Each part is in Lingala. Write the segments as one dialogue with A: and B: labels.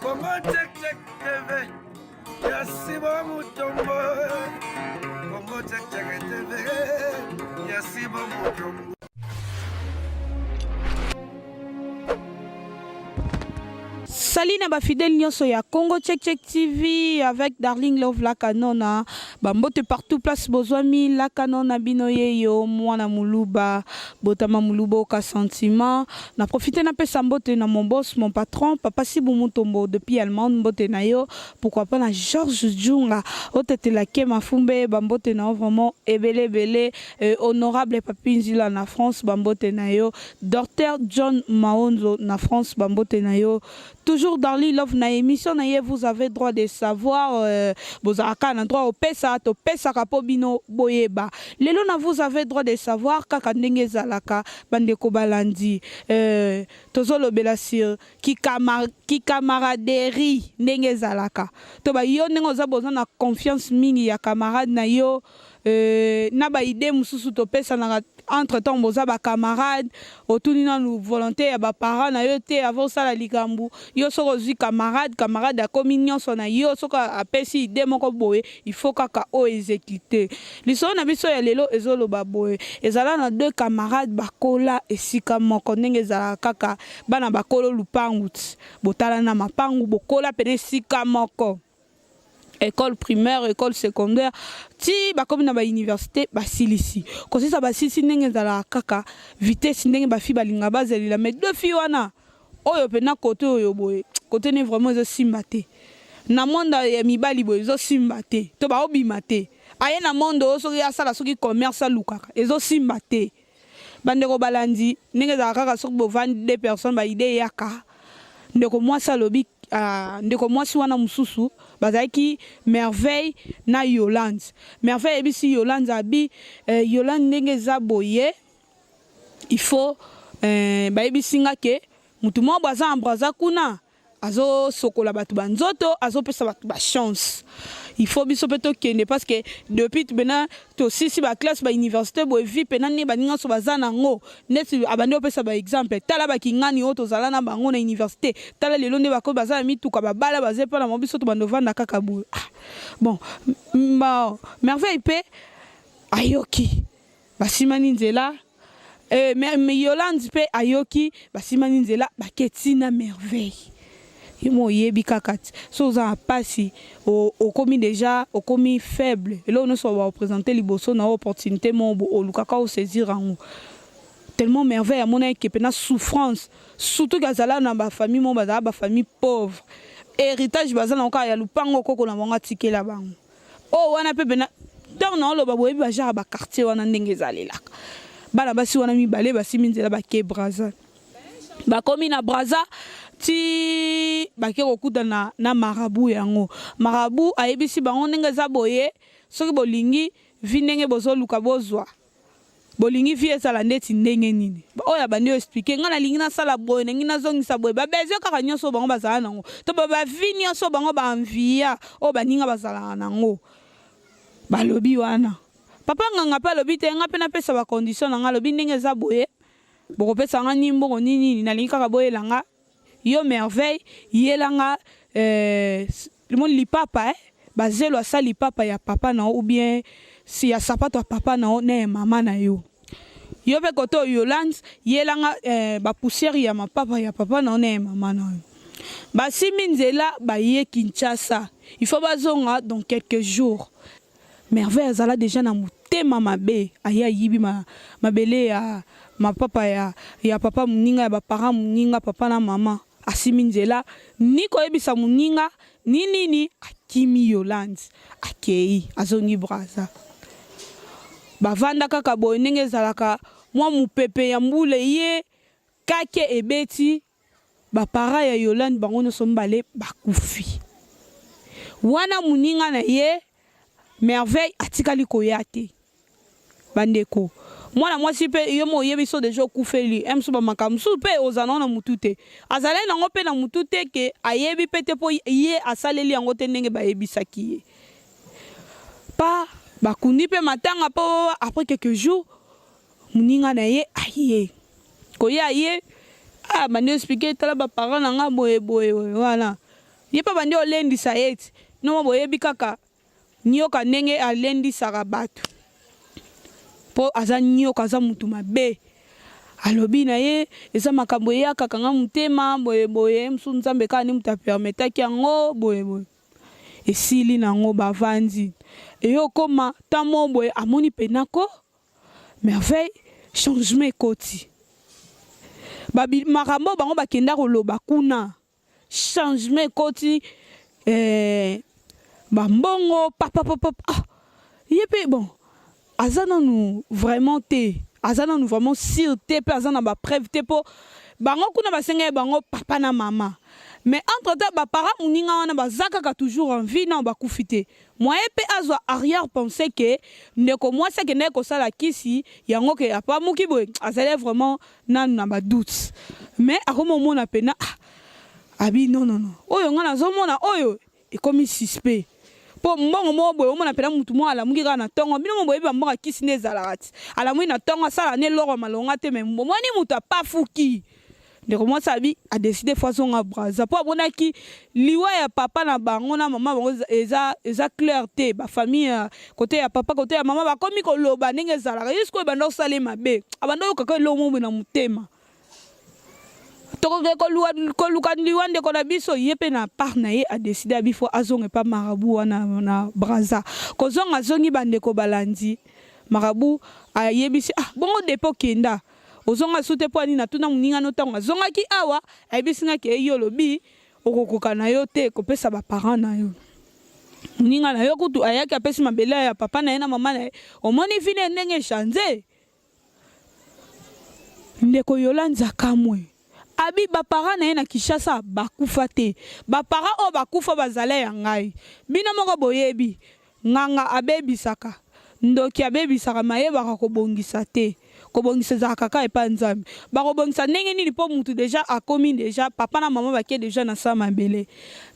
A: Congo Check Check TV ya Simon Mutombo Congo Check Check TV ya Simon Mutombo.
B: Salut na ba fidèles nyonso ya Congo Check Check TV avec Darling Love la Canona. Ba mbote partout place bozwami la Canona bino yeyo mwana muluba botama muluba oka sentiment. Na profiter na pesa mbote na mon boss mon patron papa Sibu Mutombo depuis Allemagne mbote na yo pourquoi pas na Georges Djunga otetela Kema Fumbe ba mbote na yo vraiment ebele ebele et honorable Papy Nzila na France ba mbote na yo Docteur John Maonzo na France ba mbote na yo Toujours Darly love na emission na ye vous avez droit de savoir bozalaka kaka na droit opesa topesaka po bino boyeba lelo na vous avez droit de savoir kaka ndenge ezalaka ba ndeko balandi euh tozolobela sur ki camaraderie ndenge ezalaka to ba yo ndenge oza boza na confiance mingi ya camarade na yo Euh na ba idees mususu topesanaka entre temps boza ba camarades otuni nanu volonte ya ba parents na yo te avant osala likambu yo soki ozui camarade camarade akomi nionso na yo soki apesi idee moko boye il faut kaka o executer lisolo na biso ya lelo ezo loba boye ezala na deux camarades bakola esika moko ndenge ezalaka kaka bana bakolo lupangu ti botalana na mapangu bokola pena esika moko. Ecole primaire, ecole secondaire ti bakomi na ba universite basilisi. Kosilisa basilisi ndenge ezalaka kaka vitesse ndenge ba filles balingaka bazalela mais deux filles wana oyo pena cote oyo boye cote ne vraiment ezo simba te. Na monde ya mibali boye ezo simba te to bao bima te. Aye na monde oyo soki asala soki commerce alukaka ezo simba te. Ba ndeko balandi ndenge ezalaka kaka soki bovandi deux personnes ba idees eyaka ndeko mwasi alobi ndeko mwasi wana mususu bazalaki Merveille na Yolande Merveille ayebisi Yolande abi Yolande ndenge eza boye il faut bayebisi nga ke mutu moko boye aza na Brazza kuna Azo sokola batu ba nzoto, azo pesa batu ba chance. Il faut biso pe to kende parce que depuis pena to sisi ba classe ba universite boye vie pena ndenge baninga nionso baza nango neti abandi kopesa ba exemple tala ba kingani oyo tozala na bango na universite tala lelo nde bakomi baza na mituka ba bala baza epa na bango biso tobanda ovanda kaka boye ah bon merveille pe ayoki Basimani nzela eh mais Yolande pe ayoki basimani nzela bake ti na merveille yo moko oyebi kaka soki oza na pasi okomi dejà okomi faible eloko nionso bako presenter liboso na yo opportunite moko boye olukaka o saisir yango tellement merveille amonaki ke pena souffrance surtout ke azala na ba famille moko bazala ba famille pauvre heritage baza nango kaka ya lupango koko na bango atikela bango. Oyo wana pe pena tango nao loba boyebi ba genre ba quartier wana ndenge ezalelaka. Bana basi wana mibale basimbi nzela bake Brazza. Bakomi na Brazza ti bake kokutana na marabout yango. Marabout ayebisi bango ndenge eza boye soki bolingi vie ndenge bozo luka bozwa Bolingi vie ezala ndeti ndenge nini? Ba oyo abandi o expliquer nga nalingi nasala boye nalingi nazongisa boye ba besoin kaka nionso oyo bango bazala nango to ba ba vie nionso oyo bango ba envia oyo baninga bazalaka nango balobi wana papa nganga pe alobi te nga pe napesa ba condition na nga alobi ndenge eza boye bokopesa nga ni mbongo ni nini nalingi kaka boyela nga Yo merveille yela nga eh omoni lipapa eh ba zelo asa lipapa ya papa na yo ou bien ya sapato ya papa na yo na ya mama na yo yo pe kote oyo Yolande yela nga eh ba poussière ya mapapa ya papa na yo na ya mama na yo ba simbi nzela ba ye Kinshasa il faut ba zonga dans quelques jours Merveille azala dejà na motema mabe aye ayibi mabele ya mapapa ya ya papa muninga ya ba parents muninga papa na maman asimbi nzela ni koyebisa muninga ni nini akimi Yolande akeyi azongi Brazza bavanda kaka boye ndenge ezalaka mua mupepe ya mbula eye kake ebeti Ba parents ya Yolande bango nionso mibale bakufi. Wana muninga na ye Merveille atikali koya te. Ba ndeko, mwana mwasi pe yo moko oyebi soki dejà okufeli un mosusu ba makambo mosusu pe ozala nango na mutu te. Azalaki nango pe na mutu te que ayebi pe te po ye asaleli yango te ndenge bayebisaki ye. Pa bakundi pe matanga po après quelques jours Muninga na ye aye koya ye ah bandi explique tala ba parents na nga boye boye wana. Ye mpe abandi kolendisa ye ti nomo boyebi kaka nioka ndenge alendisaka batu po aza nioka aza mutu mabe alobi na ye eza makambo eyaka kanga motema boye boye mosusu nzambe kaka nde mutu a permetaki yango boye boye esili nango bavandi eye okoma temps moko boye amoni pena ko merveille changement ekoti ba makambo oyo bango bakenda koloba kuna Changement ekoti eh ba mbongo papapapap ah ye pe bon aza nanu vraiment te aza nanu vraiment sur te pe aza na ba preuve te po bango kuna basengaki bango papa na mama mais entre temps ba parents muninga wana baza kaka toujours en vie nanu bakufi te Moyen pe azwa arrière pensee que ndeko mwasi akendaki kosala kisi yango que apamuki boye azalaki vraiment nanu na ba doutes mais akomi omona pena ah abi non non non oyo nga nazo mona oyo ekomi suspect po mbongo moko boye omona pena mutu moko alamuki kaka na tongo bino moko boyebi ba mbongo ya kisi nde ezalaka ti alamuki na tongo asala na eloko ya malonga te mais omoni mutu apafuki Ndeko mwasi abi a decide faut azonga Brazza po amonaki liwa ya papa na bango na mama bango eza eza clair te ba famille ya cote ya papa cote ya mama bakomi koloba ndenge ezalaka ye sikoyo ebanda kosala ye mabe abanda koyoka kaka eloko moko boye na motema tokoke koluka liwa ndeko na biso ye pe na part na ye a decide abi faut azonga epa marabout wana na Brazza kozonga azongi ba ndeko balandi marabout ayebisi ah bongo depuis okenda Ozonga lisusu te pona nini? Natuna muninga no tango azongaki awa ayebisi nga ke yo olobi okokoka na yo te kopesa ba parents na yo. Muninga na yo kutu ayaki apesi mabele ya papa na ye na mama na ye omoni vie na ye ndenge e changer? Ndeko Yolande akamwe abi ba parents na ye na Kinshasa bakufa te ba parents oyo bakufa bazala ya ngai bino moko boyebi Nganga abebisaka, ndoki abebisaka mais ayebaka kobongisa te. Kobongisa ezalaka kaka epai ya Nzambe. Bakobongisa ndenge nini po mutu dejà akomi dejà papa na maman bake dejà na sa mabele.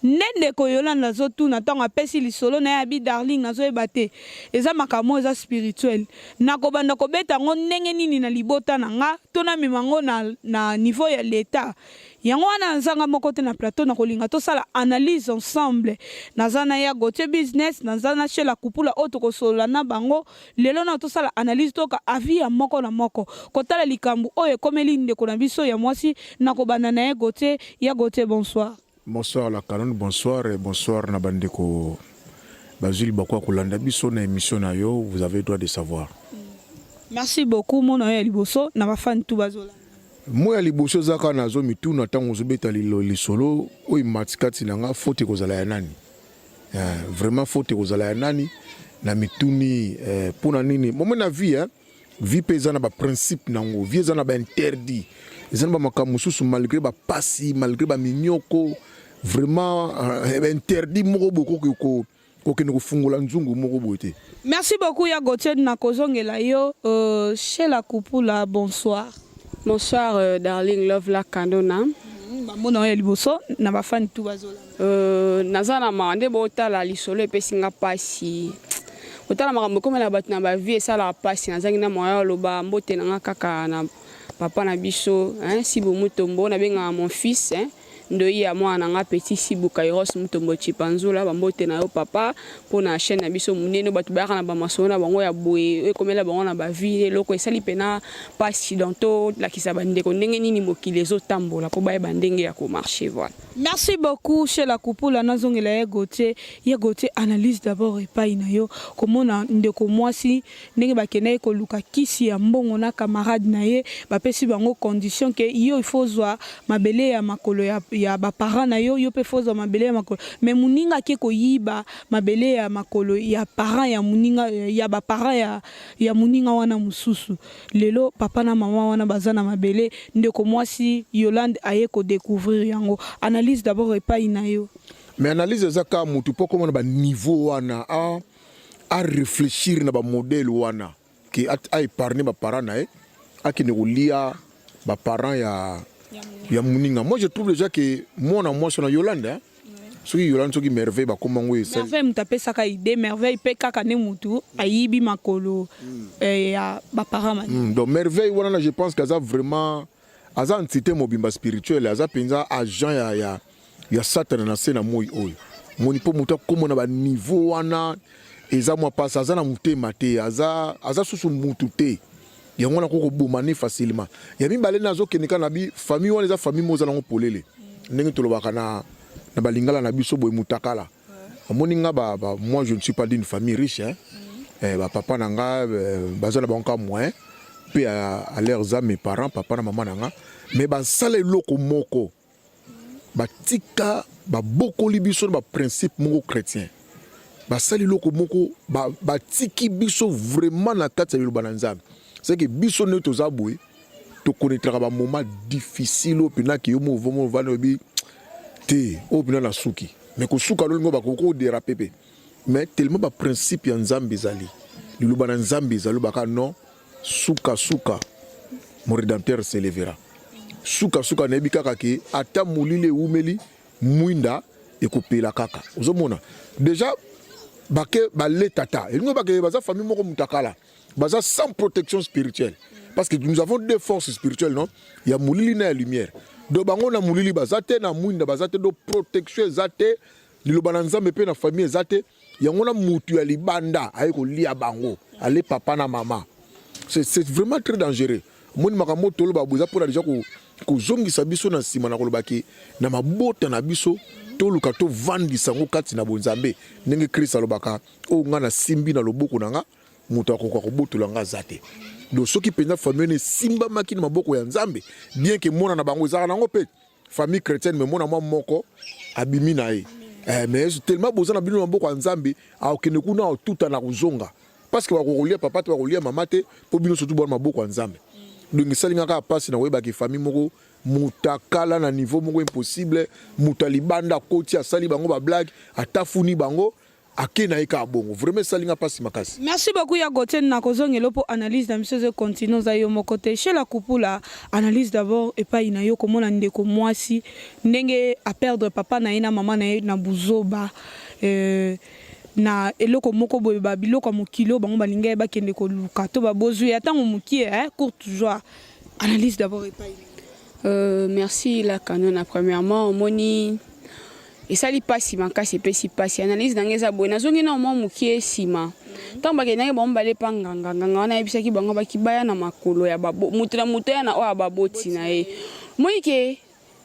B: Nde ndeko Yolande azotuna tango apesi lisolo naye abi darling nazoyeba te eza makambo moko eza spirituel nakobanda kobeta yango ndenge nini na libota na nga to namema yango na na niveau ya l'etat Yango wana naza nga moko te na plateau nakolinga tosala analyse ensemble naza na ya Gauthier business naza na Shella Kupula oyo tokosolola na bango lelo nao tosala analyse toyoka avis ya moko na moko kotala likambu oyo ekomeli ndeko na biso ya mwasi nakobanda na ye Gauthier ya Gauthier bonsoir.
C: Bonsoir la canon bonsoir et bonsoir na ba ndeko bazui libaku ya kolanda biso na emission na yo vous avez droit de savoir.
B: Merci beaucoup mot na yo ya liboso na ba fan tout bazolanda.
C: Mot ya liboso eza kaka nazo mituna tango ozo beta lisolo oyo emati kati na nga faute ekozala ya nani? Eh, vraiment faute ekozala ya nani? Na mituni eh, pona nini? Bomoni na vie hein, vie pe eza na ba principe nango, vie eza na ba interdit, eza na ba makambo mosusu malgre ba pasi, malgre ba minyoko, vraiment euh, interdit moko boye ko kokende kofungola nzungu moko boye te.
B: Merci beaucoup ya Gauthier nakozongela yo euh, Shella Kupula bonsoir.
D: Bonsoir euh, darling love la kanona.
B: Bamona oyo ya liboso na ba fan tout bazolanda.
D: Euh, naza na mawa nde botala lisolo epesi nga pasi kotala makambo ekomela bato na ba vie esalaka pasi nazangi na moyen ya oloba mbote na nga kaka na papa na biso hein, Sibu Mutombo nabengaka mon fils hein, Ndoyi ya mwana na nga petit Sibu Kairos Mutombo Tshipanzula ba mbote na yo papa pona chaine na biso munene oyo batu bayaka na ba masolo na bango ya boye oyo ekomela bango na ba vie eloko esali pena pasi donc to lakisa ba ndeko ndenge nini mokili ezo tambola po bayeba ndenge ya ko marcher voilà.
B: Merci beaucoup Shella Kupula nazongela ye Gauthier ye Gauthier analyse d'abord epayi na yo komona ndeko mwasi Ndenge bakendaki koluka kisi ya mbongo na camarade na ye, bapesi bango condition que yo il faut ozua mabele ya makolo ya ya ba parents na yo, yo pe faut ozua mabele ya makolo mais muninga ake koyiba mabele ya makolo ya parents ya muninga ya ba parents ya ya muninga wana mususu. Lelo papa na maman wana baza na mabele, ndeko muasi Yolande aye ko decouvrir yango. Analyse d'abord epayi na yo.
C: Mais analyse eza kaka mutu po akoma na ba niveau wana a a reflechir na ba modèle wana que a epargner ba parents na ye akende kolia ba parents ya ya muninga. Moi je trouve déjà que mwana mwasi wana Yolande hein? Soki Yolande soki Merveille bakoma ngo esali.
B: Merveille mutu apesaka idee, Merveille pe kaka nde mutu ayibi makolo ya ba parents.
C: Donc Merveille wana na je pense que aza vraiment aza entité mobimba spirituelle, aza penza agent ya ya. ya satana na se na moi oyo. Moni mpo moto akoma na ba niveau wana eza mwa pasi, aza na motema te, aza aza susu mutu te. Yango wana akoki koboma ne facilement. Ya mibale na azokende kaka na bi famille wana eza famille moko eza nango polele. Ndenge tolobaka na na balingala na biso boye mutakala. Omoni nga ba, ba moi je ne suis pas d'une famille riche hein. Eh, ba papa na nga eh, baza na bango ka moyen pe à, à leurs âmes mes parents papa na mama na nga mais basala eloko moko batika babokoli biso na ba principe moko chrétien basali eloko moko batiki ba biso vraiment na kati ya liloba na Nzambe. C'est que biso nde toza boye tokonetraka ba moment difficile oyo mpena ke yo moko vraiment ovandi oyebi te oyo mpena na suki mais kosuka lolingo bakoki koderape mpe mais tellement ba principe ya Nzambe ezali liloba na Nzambe ezali obaka non suka suka mon redempteur s'elevera suka suka nayebi kaka ke ata molili ewumeli mwinda ekopela kaka ozomona deja bake bale tata elingi bake baza famille moko mutakala baza sans protection spirituelle parce que nous avons deux forces spirituelles non ya molili na ya lumière donc bango na molili baza te na mwinda baza te donc protection eza te liloba na nzambe mpe na famille eza te yango na mutu ya libanda aye kolia bango ale papa na mama c'est vraiment très dangereux omoni makambo toloba boye eza mpona deja kozongisa biso na nsima na koloba ke na mabota na biso toluka tovandisa yango kati na bonzambe ndenge Christ alobaka oyo ngai nasimbi na loboko na nga moto akoka kobotola nga aza te. Donc soki mpenza famille wana esimbamaki na maboko ya Nzambe, bien que mwana na bango ezalaka nango mpe famille chrétienne, mais mwana mwa moko abimi na ye eh, mais tellement boza na bino na maboko ya Nzambe, akokende kuna otuta na kozonga parce que bakokolia papa te, bakolia mama te, mpo bino surtout bwana maboko ya Nzambe. Donc esali nga kaka mpasi na koyebaki famille moko mutakala na niveau moko impossible, moto ya libanda akoti asali bango ba blague, atafuni bango ake na ye kaka bongo vraiment esali nga pasi makasi.
B: Merci beaucoup ya Gauthier nakozongela yo po analyse na biso ezo continuer oza yo moko te chez la kupula analyse d'abord epayi na yo komona ndeko muasi ndenge a perdre papa na ye na maman na ye na buzoba euh na eloko moko boye ba biloko ya mokili oyo bango balingaki bakende koluka to ba bozui ya tango mukie hein courte joie analyse d'abord epayi na yo.
D: Euh merci la canona premièrement omoni Esali pasi makasi epesi pasi analyse na nga eza boye nazongi nao mwa mukie sima tango bakendaki bango mibale epa nganga nganga wana ayebisaki bango abaki baya na makolo ya ba mutu na mutu aya na oyo ya baboti na ye omoni ke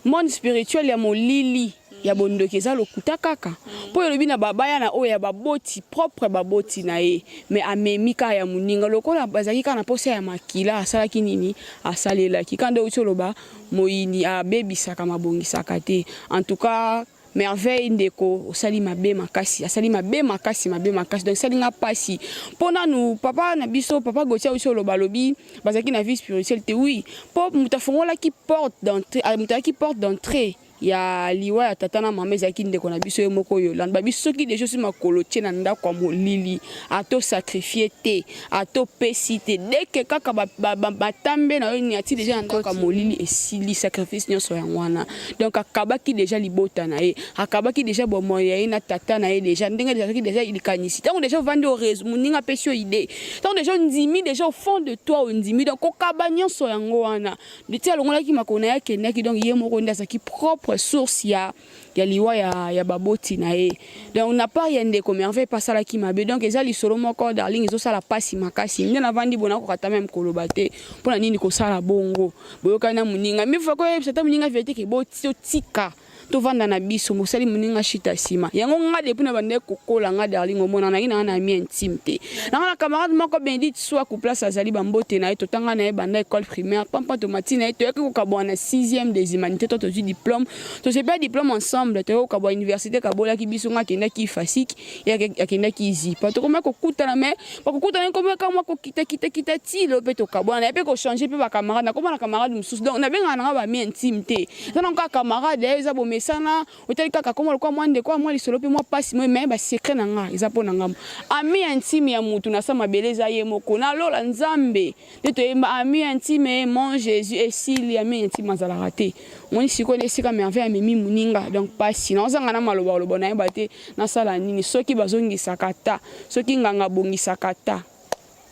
D: monde spirituel ya molili ya bondoki eza lokuta kaka po elobi na baya na oyo ya baboti propre baboti na ye mais amemi kaka ya moninga lokola bazalaki kaka na posa ya makila asalaki nini asalelaki kaka nde owuti oloba Moyini abebisaka mabongisaka te en tout cas merveille ndeko osali mabe makasi asali mabe makasi mabe makasi donc esali nga pasi po nanu papa na biso papa Gauthier awuti oloba alobi bazalaki na vie spirituelle te oui po moto afongolaki porte d'entrée moto ayaki porte d'entrée ya liwa ya tata na mama ezalaki ndeko na biso ye moko Yolande babi soki deja osi makolo tie na ndako ya molili ata o sacrifier te ata opesi te dès que kaka matambe na yo eniati deja na ndako ya molili esili sacrifice nyonso yango wana donc akabaki deja libota na ye akabaki deja bomoi ya ye na tata na ye deja ndenge ezalaki deja likanisi ntango deja ovandi moninga apesi yo idee ntango deja ondimi deja au fond de toi ondimi donc kokaba nyonso yango wana ti alongolaki makolo na ye akendaki donc ye moko nde azalaki propre source ya ya liwa ya, ya baboti na ye donc na part ya ndeko merveille pe asalaki mabe donc eza lisolo moko darling ezosala pasi makasi nde navandi boye nakoka ata meme koloba te mpona nini kosala bongo boyokani na moninga mifa koyebisa ata moninga verite ke botika tovanda na biso mosali moninga shita nsima yango nga depuis na bandaki kokola nga darling omona nangi nanga na ami intime te nanga na camarade moko benedite swaku place azali bambote na ye totanga na ye banda école primaire pampa tomati na ye toyaki kokabwana na 6e des humanités to tozwi diplôme Tosepela diplome ensemble, toyaki kokabwa universite ekabolaki biso, nga akendaki IFASIC, ye akendaki IZIPA. Tokomaki kokutana mais bakokutana ekomaki kaka mwa kokita kita kita ti lelo pe tokabwana. Naye pe ko changer pe ba camarades, nakoma na camarade mosusu donc nabengaka na nga ba amis intimes te. Eza nango kaka camarade eza bomesana, otali kaka akoma lokola mwa ndeko, mwa lisolo pe mwa pasi mais ba secrets na nga eza po na nga. Ami intime ya mutu na sa mabele eza ye moko, na lola Nzambe nde toyemba ami intime mon Jesus esili, ami intime azalaka te. Omoni sikoyo na esika merveille amemi muninga donc pasi naozanga na maloba koloba nayeba te nasala nini soki bazongisaka ata soki nganga abongisaka ata.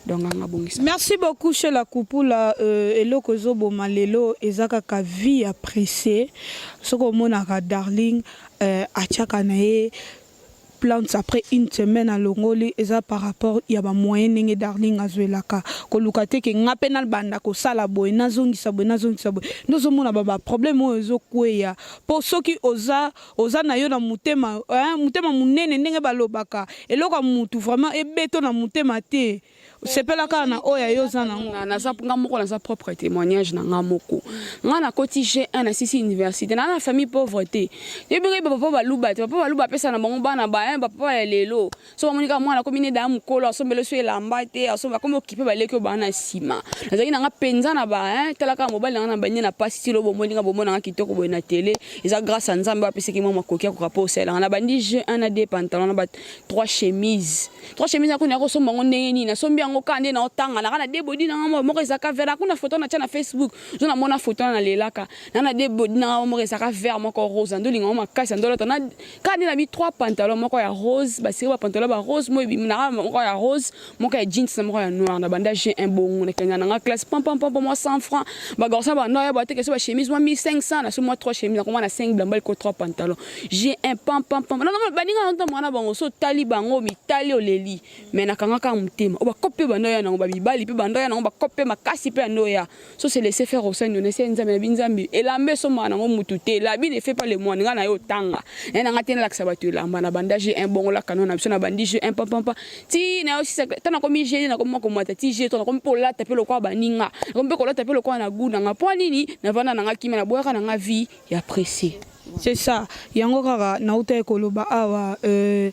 D: Donc nga ngabongisa.
B: Merci beaucoup Shella Kupula euh, eloko ezoboma lelo eza kaka vie ya presse soki omonaka Darling euh, atiaka na ye plante après une semaine alongoli eza par rapport ya ba moyen ndenge Darling azwelaka koluka te ke nga pe nabanda kosala boye nazongisa boye nazongisa boye nde ozomona ba ba problème oyo ezokweya po soki oza oza na yo na motema hein, motema monene ndenge balobaka eloko ya mutu vraiment ebeto na motema te sepela kaka na oyo ya yo oza nango.
D: Naza nga moko naza propre témoignage na nga moko nga nakoti G1 na sisi université na na famille pauvre te yebi ngai ba papa baluba te papa baluba apesa na bango bana ba hein ba papa ya lelo so bamoni kaka mwana akomi neda mokolo asombele so elamba te asomba akomi okipe baleki oyo baa na nsima nazalaki na nga mpenza na ba hein tala kaka mobali na nga na bandi na pasi ti lobo omoni nga bomona nga kitoko boye na tele eza grâce ya Nzambe oyo apesaki mwa makoki ya koka mpo osalela nga na bandi G1 na 2 pantalon na ba 3 chemise 3 chemise na kuna kosomba yango ndenge nini nasombi yango kaka nde naotanga naka na de bodi na nga moko ezalaka vert na kuna photo natya na Facebook zo namona photo na nalelaka na na de bodi na nga moko ezalaka vert moko rose ndolinga yango makasi ndolata na kaka nde na bi 3 pantalon moko ya rose basiri ba pantalon ba rose mo ebimi na moko ya rose moko ya jeans na moko ya noir na banda G1 bongo na kenda na nga classe pam pam pam mwa 100 francs ba garçon ba ndoya ba teke so ba chemise mwa 1500 na so mwa 3 chemise na koma na 5 bilamba liko 3 pantalon G1 pam pam pam non non baninga na mwana bango so tali bango mitali oleli mais na kanga kaka motema o ba kope ba ndoya nango ba mibali pe ba ndoya nango ba kope makasi pe ya ndoya so se laisser faire au sein de nzambe na binzambe elamba esombaka nango mutu te l'habit ne fait pas le moine nga na yo tanga naye na nga te nalakisa bato elamba na banda G1 bongo la canon na biso na bandi G1 pam pam pam ti na yo sisa ta nakomi G nakomi mwa komata ti G3 nakomi mpe kolata mpe lokola baninga nakomi mpe kolata mpe lokola na gout na nga mpo nini navanda na nga kimia naboyaka na nga vie ya presse.
B: C'est ça yango kaka nawutaki koloba awa euh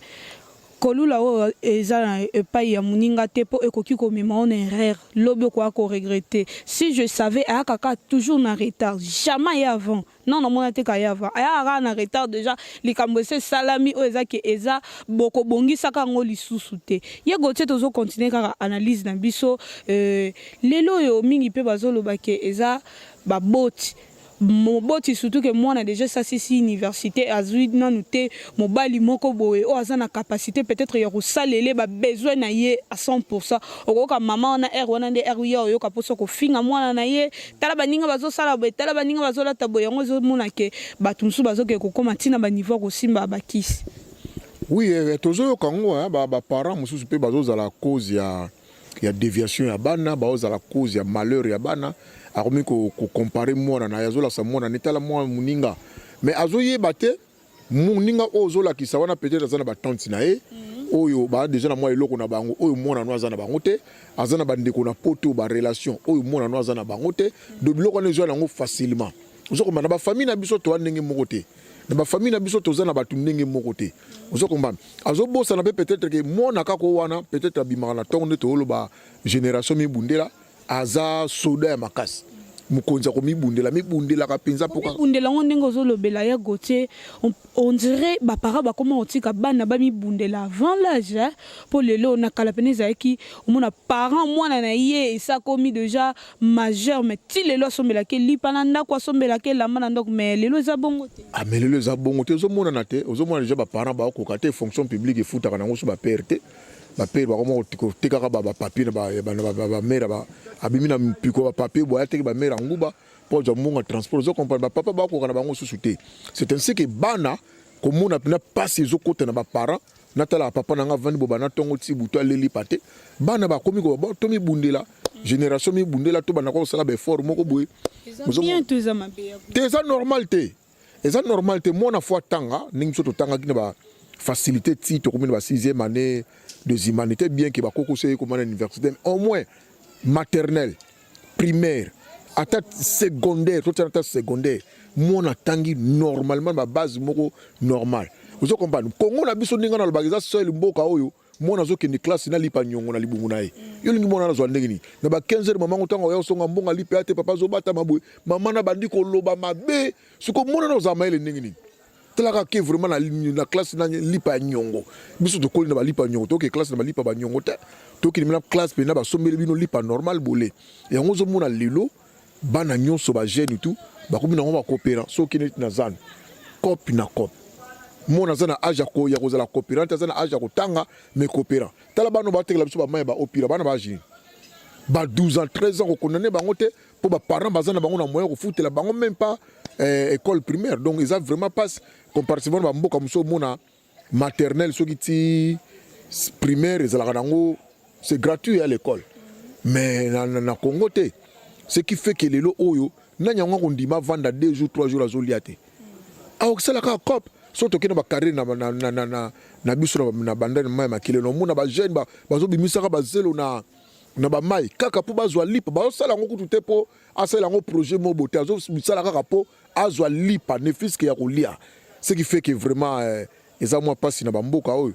B: Kolula oyo eza na epayi ya muninga te po ekoki komema yo na erreur lobi okoya ko regretter si je savais ayaka kaka toujours na retard jamais aye avant non namona te ke aye avant ayaka kaka na retard dejà likambo esi esalami oyo eza ke eza boko bongisaka yango lisusu te ye Gauthier tozo continuer kaka analyse na biso euh lelo oyo mingi pe bazoloba ke eza baboti Moboti surtout que mwana dejà esi asisi universite azui nanu te mobali moko boye oyo aza na capacite peut etre ya kosalele ba besoin na ye à 100 pourcent okoyoka maman wana heure wana nde heure ye akoyoka posa kofinga mwana na ye tala baninga bazosala boye tala baninga bazolata boye yango ezomona ke batu mosusu bazokende kokoma ti na ba niveau ya kosimba ba kisi.
C: Oui tozoyoka yango ba parents mosusu pe bazozala cause ya ya deviation ya bana baozala cause ya malheur ya bana akomi ko comparer mwana na ye azolakisa mwana ne tala mwana moninga mais azoyeba te moninga oyo ozolakisa wana peut-être aza na ba tante na ye oyo ba deja na mwa eloko na bango oyo mwana no aza na bango te aza na bandeko na poto ba relation oyo mwana no aza na bango te do biloko wana ezwa nango facilement ozokomba na ba famille na biso toa ndenge moko te na ba famille na biso toza na bato ndenge moko te ozo comprendre azobosana mpe peut-être ke mwana kaka wana peut-être abimaka na ntongo nde toyoloba génération mibundela aza soda ya makasi mokonzi akomibundela mibundelaka mpenza mpo
B: mibundela yango ndenge ozolobela ya Gauthier on dirait baparents bakoma kotika bana bamibundela avant l'âge mpo lelo na kala pene ezalaki omona parent mwana na ye esi akomi déjà majeur mais ti lelo asombelaki lipa na ndako asombelaki elamba na ndako mais lelo eza bongo te.
C: Ah mais lelo eza bongo te ozomonana te ozomona deja ba parents baokoka te fonction publique efutaka nango so ba père te ba père bakoma kotekaka ba papier na ba mère abimi na mpiko ba papier boye ateki ba mère ya nguba mpo azwa mbongo ya transport ozo comprendre ba papa bakoka na bango susu te c'est ainsi que bana komona mpena mpasi ezokota na ba parents natalaka papa na nga avandi boba na ntongo ti butu aleli pa te bana bakomi ko tomibundela génération mibundela to banda kosala ba effort moko boye te eza normal te eza normal te mwana fo atanga ndenge biso totangaki na ba facilité ti tokomi na ba sixième année des humanités bien que bakoko so ekoma na université au moins maternelle primaire ata secondaire totiana ata secondaire mwana atangi normalement ba base moko normal ozo comprendre kongo na biso ndenge nalobaka eza seul mboka oyo mwana azokende classe nalipa nyongo na libumu na ye yo olingi mwana nazwa ndenge nini na ba 15 heures mama ngo ntango oya osonga mbongo alipe ya te papa azobatama boye mama na bandi koloba mabe siko mwana na ozala mayele ndenge nini talaka ke vraiment na, na classe na lipa ya nyongo biso tokoli na balipa nyongo toke classe na balipa banyongo te tokende na classe mpena basombeli bino lipa normal bole yango ozomona lelo bana nyonso ba jeune tout bakomi nango bakopera soki neti na zando cope na cope mwana aza na age ya kozala coopérant aza na age ya kotanga mais coopérant tala bana batekela biso bamai ya baopira bana ba age nini? Ba 12 ans, 13 ans, kokondamner bango te mpo baparent baza na bango na moyen kofutela bango même pas école primaire. Donc eza vraiment pas comparativement na bamboka mosusu, omona maternelle soki ti primaire ezalaka nango, c'est gratuit à l'école, mais na Congo te. Ce qui fait que lelo oyo, nani yango akondima avanda 2 jours, 3 jours azolia te? Akosala kaka coop. So tokende bacarrière na biso na bandani mai makelelo, omona bajeune bazobimisaka bazelo na bamai kaka mpo bazwa lipa. Bazosala yango kutu te mpo asala yango projet moko bote, azosala kaka mpo azwa lipa, ne fût-ce que ya kolia. Ce qui fait que vraiment eza mwa mpasi na bamboka oyo.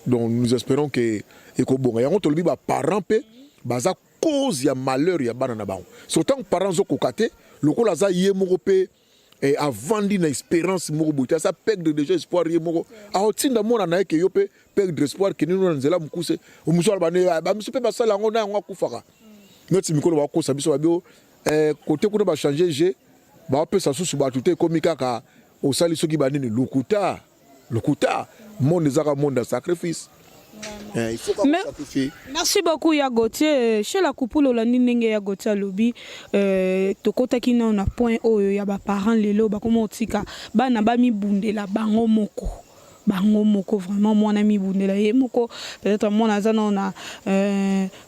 C: Donc nous espérons que ekobonga. Yango tolobi, baparent mpe baza cause ya malheur ya bana na bango. So ntango parent azokoka te, lokola aza ye moko mpe avandi na espérance moko boye te, aza perdre déjà espoir ye moko, aotinda mwana na ye ke yo mpe perdre espoir, kende no na nzela mokuse. Mosu aloba ne bamisu mpe basala yango na yango, akufaka neti mikolo bakosa biso babi kote kuna, bachange g, baopesa susu bato te, ekomi kaka osali soki banini. Lokuta, lokuta. Monde ezaka monde ya sacrifice. Il faut sacrifier.
B: Merci beaucoup ya Gauthier. Chez la Kupula, olandi ndenge ya Gauthier alobi. Tokɔtaki nano na point oyo ya baparent. Lelo bakoma otika bana bamibundela bango moko, bango moko. Vraiment, mwana mibundela ye moko. Peut-être mwana aza nano na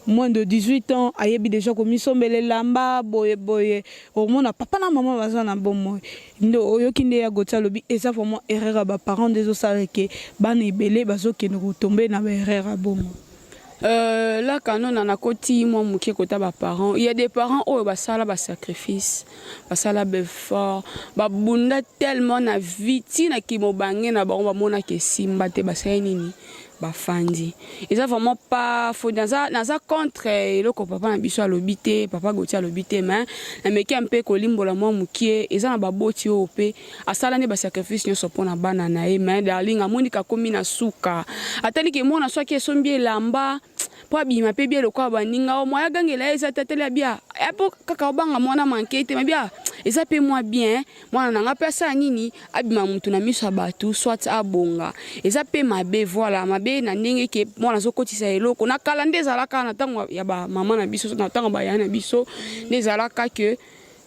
B: moins de 18 ans, ayebi déjà komisombela elamba boye boye. Omona papa na mama baza na bomoi. Nde oyoki nde ya Gauthier alobi, eza vraiment erreur ya baparent nde ezosala ke bana ebele bazokende kotombe na baerreur ya bongo.
D: Là kanona nakoti mwa moke kota baparent. Il y a des parents oyo basala basacrifice, basala baeffort, babunda tellement na vie, ntina kimobange na bango, bamonaka esimba te, basali nini? Bafandi. Eza vraiment pas faux. Naza contre eloko papa na biso alobi te, papa Gauthier alobi te, mais nameki mpe kolimbola mwa mokie. Eza na baboti oyo mpe asala nde basacrifice nyonso mpo na bana na ye, mais darling amoni kakomi na suka, ataliki mwana soki esombi elamba mpo abima mpe bia lokola baninga o moya agangela ye eza te. Atali abia mpo kaka obanga mwana manke te, mabia eza mpe mwa bien, mwana na nga mpe asala nini? Abima motu na miso ya bato, soit abonga. Eza mpe mabe, voilà, mabe na ndenge ke mwana azokotisa eloko. Na kala nde ezalaka, na ntango ya bamama na biso, na ntango baya na biso, nde ezalaka ke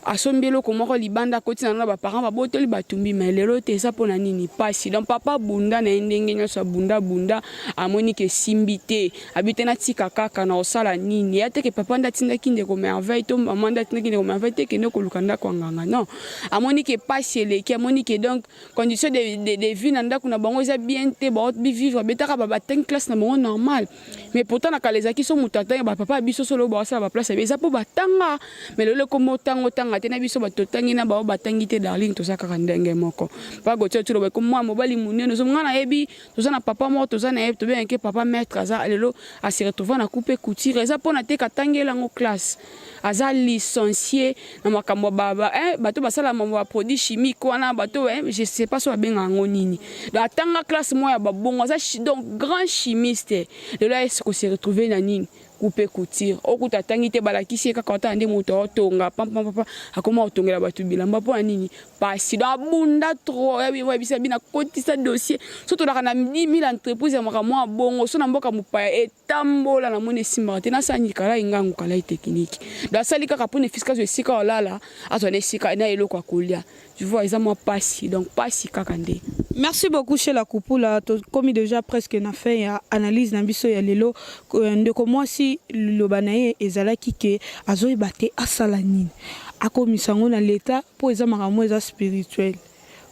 D: asombi eloko moko libanda, akoti na baparent, babotoli, batumbi. Mais lelo te. Eza mpona nini? Pasi. Donc papa abunda na ye ndenge nyonso, abunda bunda, amoni ke esimbi te, abi te, natika kaka na kosala nini. Ya te ke papa nde atindaki ndeko Merveille to mama nde atindaki ndeko Merveille te kende koluka ndako ya nganga. Non, amoni ke pasi eleki, amoni ke donc condition de vie na ndako na bango eza bien te, bavivre betaka, batangi classe na bango normal. Mais pourtant na kala ezalaki so moto atangi, bapapa ya biso solo basala baplace ya eza mpo batanga. Mais lelo ekoma otanga, otanga te, na biso bato totangi na bao batangi te, darling, toza kaka ndenge moko. Papa Gauthier tuloba, ekoma mwana mobali monene. Ozo nga nayebi, toza na papa moko, toza na ye, tobengaki papa maître. Aza lelo ase retrouve na coupe couture. Eza mpona te katangela yango classe, aza licencié na makambo bato basala mambo ya produit chimique wana, bato je sais pas so babenga yango nini. Donc atanga classe moko ya babongo, aza donc grand chimiste. Lelo ayesi kose retrouve na nini? Coupe couture. Okuta atangi te, balakisi ye kaka, otala nde moto aotonga pampampapa, akoma kotongela bato bilamba. Mpo na nini? Pasi. Donc abunda trop. Oyebisa bino, akotisa dossier so tolaka na 10 000 entreprise ya makambo ya bongo so na mboka mopaya, etambola. Namoni esimbaka te, nasala kalai ngangu kalai technique. Donc asali kaka mpona efiske azwa esika olala, azwa na esika na eloko ya kolia. Tu vois, eza mwa pasi, donc pasi kaka nde.
B: Merci beaucoup chez la Kupula. Tokomi déjà presque na fin ya analyse na biso ya lelo. Ndeko mwasi, liloba na ye ezalaki ke azoyeba te asala nini, akomisa yango na leta mpo eza makambo eza spirituel.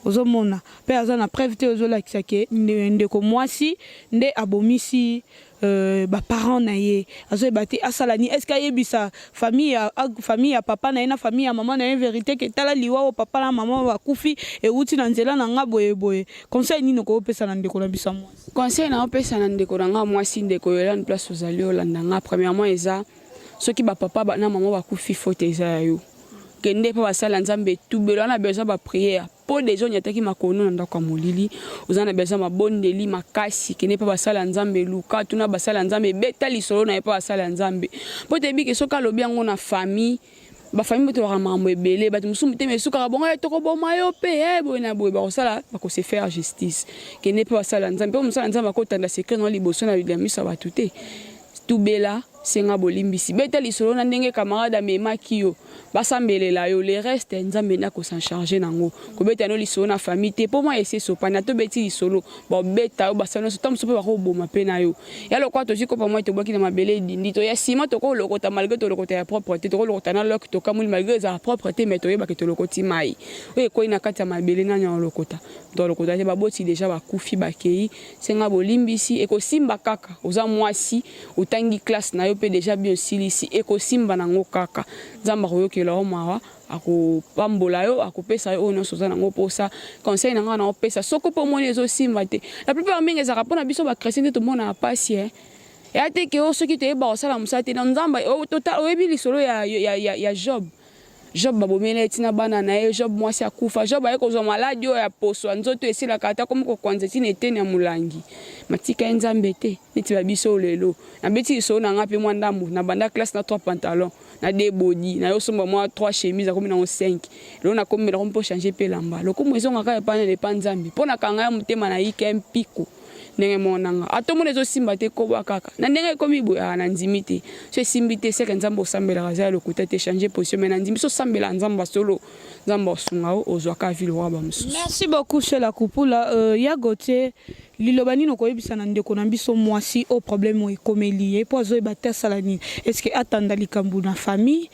B: Ozomona mpe aza na preuve te, ozolakisa ke ndeko mwasi nde abomisi baparent na ye. Azoyeba te asala nini. Est ce que ayebisa famille ya papa na ye na famille ya mama na ye vérité ke tala, liwa oyo papa na mama bakufi ewuti na nzela na nga boye boye? Conseil nini okopesa na ndeko na biso ya mwasi?
D: Conseil na opesa na ndeko na nga mwasi, ndeko Yolande, place ozali olanda nga, premièrement eza soki bapapa na mama bakufi, faute eza ya yo. Kende mpo basala Nzambe etubelo wana, besoin baprière, mpo deja onyataki makono na ndako ya molili, oza na besoin mabondeli makasi. Kende mpo basala Nzambe, luka tuna basala Nzambe, ebeta lisolo na ye mpo basala Nzambe, mpo toyebi ke soki alobi yango na famille, bafamille botolaka makambo ebele, bato mosusu motema esukaka bongo, ye tokoboma yo mpe boye na boye, bakosala, bakose faire justice. Kende mpe basala Nzambe, mpo mosala Nzambe akotanda secret na liboso na miso ya bato te. Tubela. Senga bolimbisi. Beta lisolo na ndenge camarade amemaki yo. Basambelela yo. Le reste, Nzambe nde ako s'en charger nango. Kobeta no lisolo na famille te po mayi esi esopani. Ata obeti lisolo, bakobeta yo, basali nionso, tango mosusu pe bakoboma pe na yo. Ya lokola tozui kopo ya mayi tobwaki na mabele edindi, to ya ciment tokolokota malgre tolokota ya propre te, tokolokota na loc tokamoli malgre ezala propre te mais toyeba ke tolokoti mayi. Oyo ekweyi na kati ya mabele nani akolokota? Moto alokota te, baboti dejà bakufi bakeyi. Senga bolimbisi, ekosimba kaka. Oza mwasi, otangi classe na yo pe dejà bien osilisi, ekosimba nango kaka. Nzambe akoyokela yo mawa, akopambola yo, akopesa yo oyo nionso oza nango posa. Conseil na nga naopesa, soko pe omoni ezosimba te, la plupart mingi ezalaka pona biso ba chretiens nde tomonaka pasi eh. Eya te ke oh soki toyebaka kosala mosala te, non Nzambe, oyebi lisolo ya Job? Job babomela ye ti na bana na ye, Job mwasi akufa, Job aye kozwa maladi oyo ya poso ya nzoto esilaka ata akomi kokwanza ti na eteni ya molangi. Matika ye Nzambe te, neti ba biso oyo lelo. Nabeti lisolo na nga pe mwa ndambu, na banda classe na trois pantalons, na deux body, naye osomba mwa trois chemises nakomi nango cinq. Lelo nakomi nakomi pe changer pe elamba. Lokumu ezonga kaka epa nani? Epa Nzambe. Po nakanga ya motema na yika ye mpiko. Ndenge moko na nga. Ata omoni ezo simba te koba kaka. Na ndenge ekomi boye ah na ndimi te. Soki esimbi te seke nzambe osambelaka aza ya lokuta te changer position mais na ndimi soki osambelaka nzambe ya solo nzambe akosunga yo ozua kaka vie lokola ba mosusu.
B: Merci beaucoup Shella Kupula euh ya Gauthier liloba nini okoyebisa na ndeko na biso mwasi oyo problème oyo ekomeli ye po azoyeba te asala nini est ce que atanda likambo na famille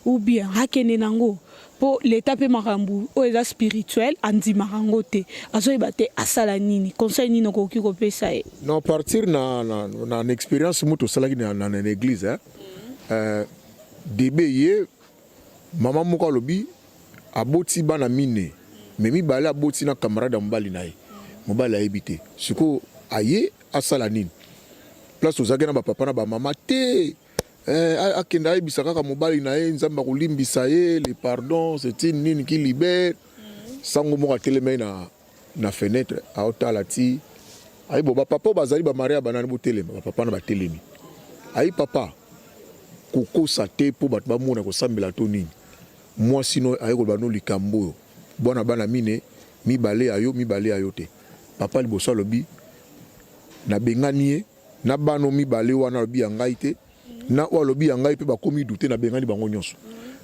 B: ou bien akende nango Po l'etat pe makambu oyo eza spirituel andimaka yango te azoyeba te asala nini conseil nini okoki kopesa ye?
C: Non partir na na na experience mutu osalaki na na na eglise eh euh, debe ye maman moko alobi aboti bana mine mais mibale aboti na camarade ya mobali na ye mobali ayebi te sikoyo aye asala nini place ozalaki na ba papa na ba mama te Eh, akende ayebisa kaka mobali na ye nzambe akolimbisa ye le pardon c'est une nini qui libère sango moko atelemaki na, na fenêtre aotala ti ayi bo bapapa oyo bazali bamari ya banani botelema bapapa na batelemi ayi papa kokosa te mpo bato bamona kosambela to nini mwasi no aye koloba no likambo oyo bwana bana mine mibale ya yo mibale ya yo te papa liboso alobi nabengani ye Na bana oyo mibale wana alobi ya ngai te na oyo alobi ya ngai pe bakomi doute na bengani bango nionso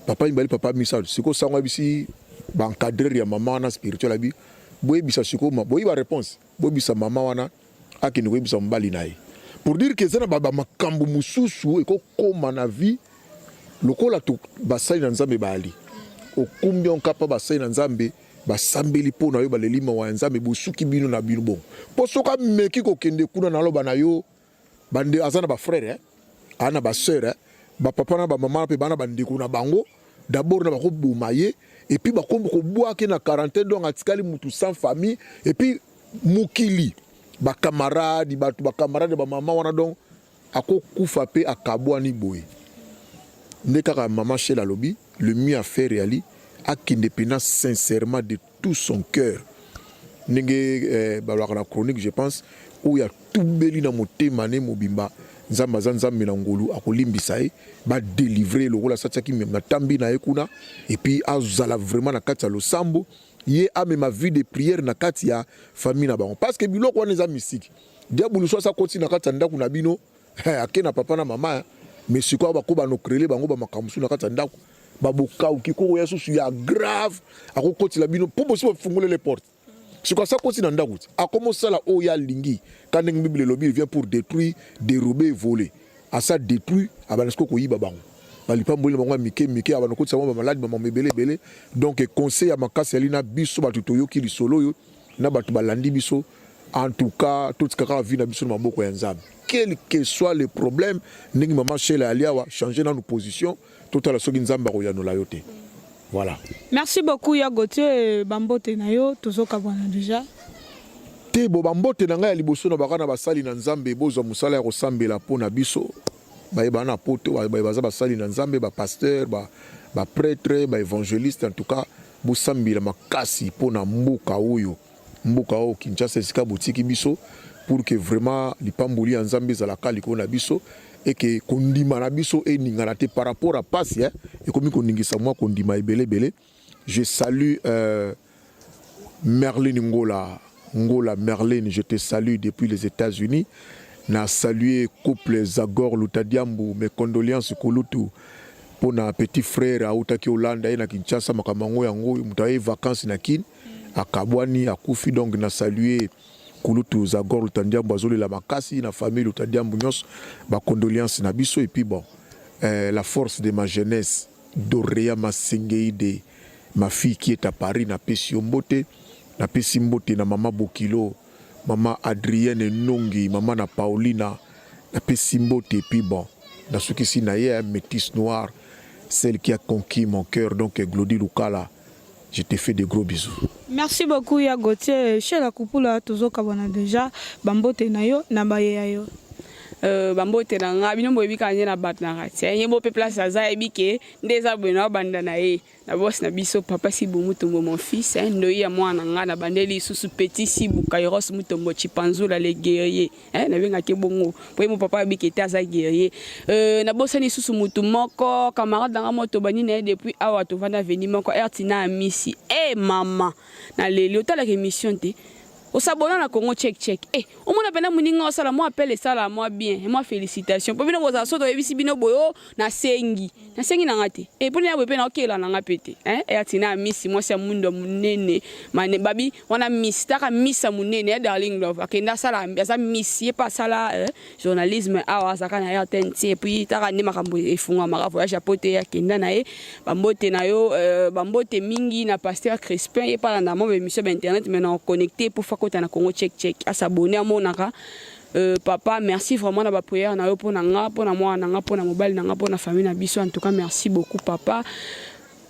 C: papa mibale papa misato sikoyo sango ayebisi ba encadreur ya mama wana spirituel abi boyebisa sikoyo boyebi ba reponse boyebisa mama wana akende koyebisa mobali na ye pour dire que eza na ba makambo mosusu ekokoma na vie lokola basali na nzambe baali okumbi onkapa basali na nzambe Basambeli mpo na yo, baleli mawa ya Nzambe, bosuki bino na bino bongo. Mpo soki ameki kokende kuna, naloba na yo, bande aza na ba frères eh, aza na ba sœurs eh, ba papa na ba mama mpe bana bandeko na bango, d'abord na bakoboma ye et puis bakomi kobwaka ye na quarantaine, donc atikali mutu sans famille et puis mokili ba camarades bato ba camarades ba mama wana donc Ako kufa pe akabwani boye nde kaka maman Shela alobi le mieux à faire eyali akende pena sincèrement de tout son cœur ndenge eh, balobaka na chronique je pense oyo atubeli na motema ne mobimba nzambe aza nzambe na ngolu akolimbisa ye ba delivrer lokola asatiaki matambi na ye kuna et puis azala vraiment na kati ya losambo ye amema vie de prière na kati ya famille na bango parce que biloko wana eza mystique Diabulu soki akoti na kati ya ndaku na bino ake na papa na mama mais sikoyo bako bano crele bango ba makambo mosusu na kati ya ndaku ba bokauki koko ya susu ya grave akokotela bino mpo bosi bafungolele porte sikoyo asa koti na ndaku ti akomosala oyo alingi ka ndenge bible elobi il vient pour détruire dérober voler asa détruit abanda sikoyo koyiba bango balipamboli na bango ya mike mike abanda kotisa bango bamaladi bamambo ebele ebele donc conseil ya makasi yali na biso bato toyoki lisolo oyo na bato balandi biso En tout cas totika kaka vie na biso na maboko ya Nzambe quel que soit le problème ndenge maman Sheila ali awa changer nanu position totala soki Nzambe akoyanola yo te voilà.
B: Merci beaucoup ya Gauthier ba mbote na yo tozo kabwana dejà.
C: Te bo ba mbote na ngai ya liboso na baka na basali na Nzambe bozwa mosala ya kosambela po na biso baye ba na poto baye baza basali na Nzambe ba pasteur ba ba pretre ba evangeliste en tout cas bosambela makasi po na mboka oyo Mboka oyo Kinshasa esika botiki biso pour que vraiment lipamboli ya Nzambe ezala ka likolo na biso et que kondima na biso eningana te par rapport à pasi hein, ekomi koningisa mwa kondima ebele ebele. Je salue euh, Merlin Ngola, Ngola Merlin, je te salue depuis les Etats-Unis. Na saluer couple Zagor Lutadiambu, mes condoleances kulutu pona petit frère awutaki Hollande aye na Kinshasa makambo yango yango oyo moto aye vacances na Kin akabwani akufi donc na saluer kulutu Zagor Lutadiambu azolela makasi na famille Lutadiambu nyonso ba condoleances na biso et puis bon euh, la force de ma jeunesse Dorea Masengeide ma fille qui est à Paris napesi yo mbote napesi mbote na mama Bokilo Maman Adrienne Nongi, maman na Paulina, napesi mbote et puis bon, nasukisi na ye métisse noire, celle qui a conquis mon cœur, donc Glody Lukala, je te fais de gros bisous.
B: Merci beaucoup ya Gauthier Shela Kupula tozokabwana déjà bambote na yo na baye ya yo.
D: Euh, bambote na nga bino boyebi kaka nde na bato na kati ye bo mpe place aza yebi ke nde eza boye na banda na ye Na boss na biso papa Sibu Mutombo mon fils hein, ndoyi ya mwana na nga na bandeli lisusu petit Sibu Kairos Mutombo Chipanzula le guerrier hein, nabengaki bongo po ye mo papa abiki ete aza guerrier euh, nabosani lisusu mutu moko camarade na nga moto bani na ye depuis awa tovanda avenue moko Ertina Amisi eh hey, mama naleli otalaka émission te osabona na Congo check check eh omona pena muninga osala mwa appel esala mwa bien mwa félicitation po bino bozala so toyebisi bino boyo oh, nasengi nasengi na nga te eh pona ya boye pe naokela na nga pe te eh ya tina misi mwasi ya mwindu ya munene mane babi wana miss taka miss ya munene ya darling love akenda asala aza miss ye pe asala eh, journalisme awa azalaka na RTNC et puis taka nde makambo efungwamaka voyage ya poto ye akenda na ye bambote na yo euh, bambote mingi na pasteur Crispin ye pe alanda mwa émission ba internet mais na connecté pour fakota na Congo check check asabonner amonaka euh, papa merci vraiment na ba prière na yo mpo na nga mpo na mwana na nga mpo na mobali na nga mpo na famille na biso en tout cas merci beaucoup papa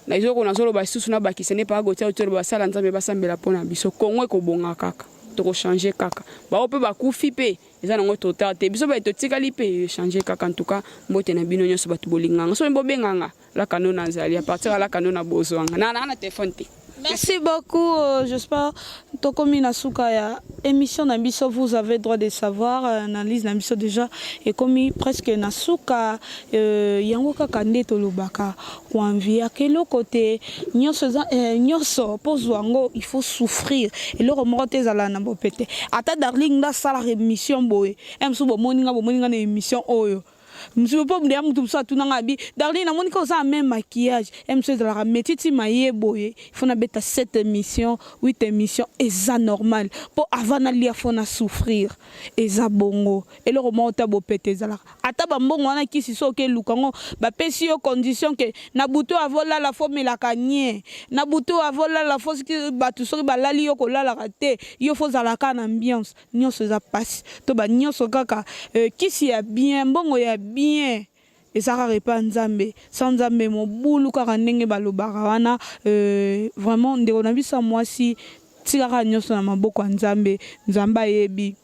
D: na ezoko nazoloba lisusu nabakisa nde papa Gauthier otoloba basala nzambe basambela mpo na biso Congo ekobonga kaka tokochange kaka bao mpe bakufi mpe Eza nango trop tard te biso baye totikali pe changer kaka en tout cas mbote na bino nionso batu bolinganga soki bobenga nga lakano nazali à partir ya lakano na bozwa nga na na telephone te.
B: Merci beaucoup euh, j'espère tokomi na suka ya émission na biso vous avez droit de savoir euh, analyse na biso déjà ekomi presque na suka euh, yango kaka nde tolobaka koenviaka eloko te nyonso eza eh, nyonso mpo ozwa yango il faut souffrir eloko moko te ezala na bopete ata darling nde asalaka émission boye eh, mosusu bomoni nga bomoni nga na émission oyo mosusu mpo deya moto mosusu atuna nga abi darling namoni ka oza na même maquillage eh, mosusu ezalaka métier ti maye boye il faut nabeta 7 émission 8 émission eza normal mpo avant nalia faut na souffrir eza bongo Eloko moko te ya bopete ezalaka. Ata ba mbongo wana kisi soki oke luka ngo ba pesi yo condition ke na butu avant olala faut omelaka nie, na butu avant olala faut soki batu soki ba lali yo kolalaka te, yo faut ozala kaka na ambiance. Nionso eza pasi. To ba nionso kaka kisi ya bien, mbongo ya bien eza kaka epa Nzambe. Sans Nzambe mobulu kaka ndenge balobaka wana. Vraiment ndeko na biso ya muasi tika kaka nionso na maboko ya Nzambe. Nzambe ayebi.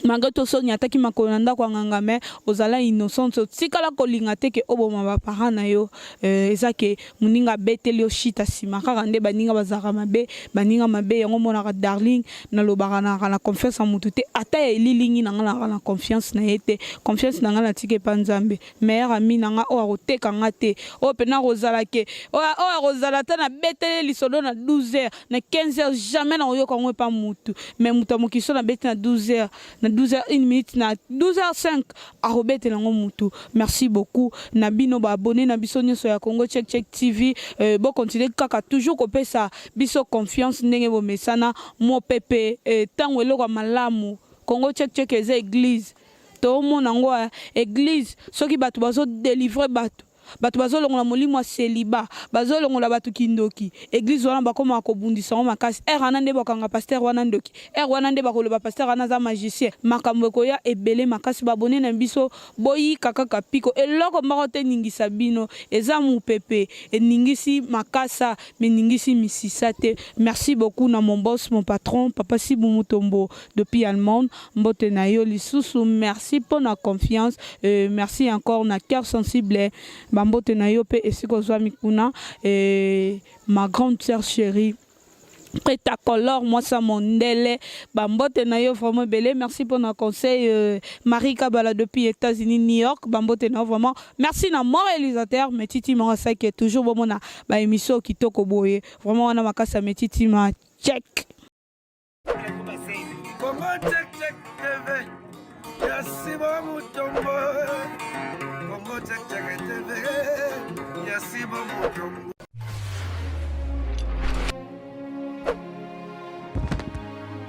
B: Malgre tout osi oniataki makolo na ndako ya nganga mais ozala innocente otikala kolinga te ke oboma ba parents na yo euh, eza ke moninga abeteli yo shita sima kaka nde baninga bazalaka mabe baninga mabe yango omonaka darling nalobaka nalaka na confiance ya mutu te ata ya elilingi na nga nalaka na confiance na ye te confiance na nga natika epa Nzambe meilleur ami na nga oyo akoteka nga te oyo pena akozala ke oyo akozala ata na beteli ye lisolo na 12 heures na 15 heures jamais nakoyoka yango epa mutu mais mutu ya mokili soki nabeti na 12 heures na 12 heures une minute na 12 heures 5 akobetela yango mutu merci beaucoup na bino ba abonne na biso nionso ya Congo check check TV euh, bo continuer kaka toujours kopesa biso confiance ndenge bomesana mopepe euh, tango eloko ya malamu Congo check check eza eglise Tomona yango eglise soki batu bazo delivre batu, batu bazo longola molimo ya celibat, bazo longola batu kindoki, eglise wana bakomaka kobundisa yango makasi, heure wana nde bakokanga pasteur wana ndoki, heure wana nde bakoloba pasteur wana aza magicien, makambo ekoya ebele makasi, ba abonnes na biso boyika kaka piko, eloko moko te eningisa bino, eza mupepe eningisi makasa mais eningisi misisa te, merci beaucoup na mon boss, mon patron papa Sibu Mutombo depuis Allemagne. Mbote na yo lisusu merci pona confiance euh merci encore na cœur sensible ba mbote na yo pe esika ozwami kuna euh ma grande sœur cherie Preta Color mwasi ya mondele ba mbote na yo vraiment ebele merci pona conseil euh Marie Kabala depuis Etats-Unis New York ba mbote na yo vraiment merci na mon réalisateur Metiti Murasaki toujours bomona ba emission kitoko boye vraiment wana makasi ya Metiti ma check.
A: Congo check check TV. Ya Simon Mutombo, Congo Tchèque Tchèque TV, ya Simon Mutombo.